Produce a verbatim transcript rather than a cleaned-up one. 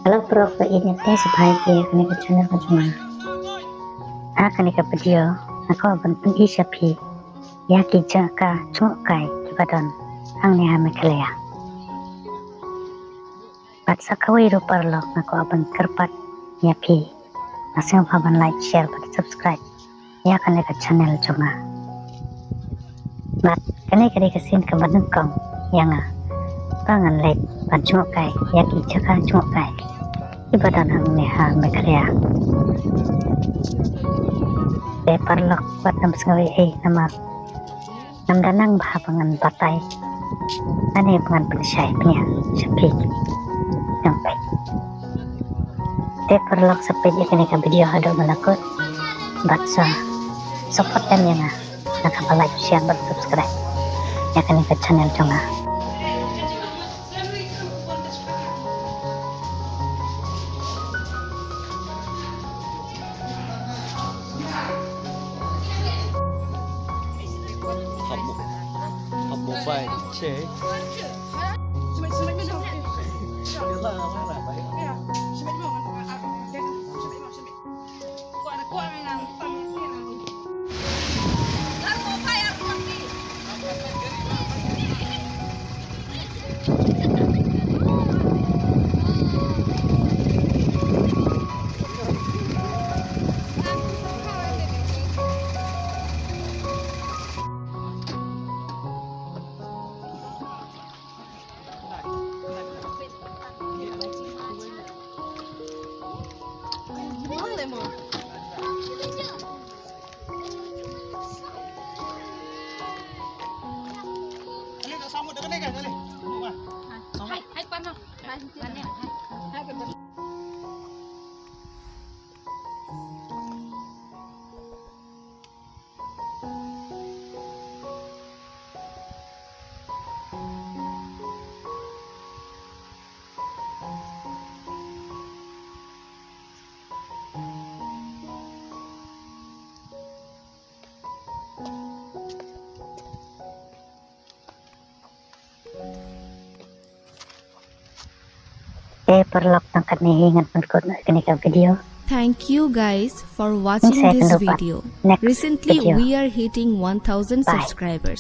Hello bro, ka ïeit ne te sha phi ïa kane ka channel ka jong nga. Ha kane ka video nga kwah ban pyni sha phi ïa ki jaka jngohkai kiba don hangne ha Meghalaya. Bad sa kawei ruh paralok nga kwah ban kyrpad ïa phi, nga sngewbha ban like, share bad subscribe ïa kane ka channel jong nga. Bad kane ka dei ka sien kaba nyngkong ïa nga ba ngan leit ban jngohkai ïa ki jaka jngohkai kiba don hangne ha Meghalaya. Te paralok, wat nym sngew ei ei namar ngam da nang bha ba ngan batai lane ba ngan pynshai pynïaid sha phi. Ngam peit. Te paralok, sa peit ïa kane ka video haduh ba la kut bad sa support ïa nga na kaba like, share bad subscribe ïa kane ka channel jong nga. Te paralok, tang katne hi ngan pynkut ïa kane ka video. Thank you guys for watching this video. Recently we are hitting one thousand subscribers.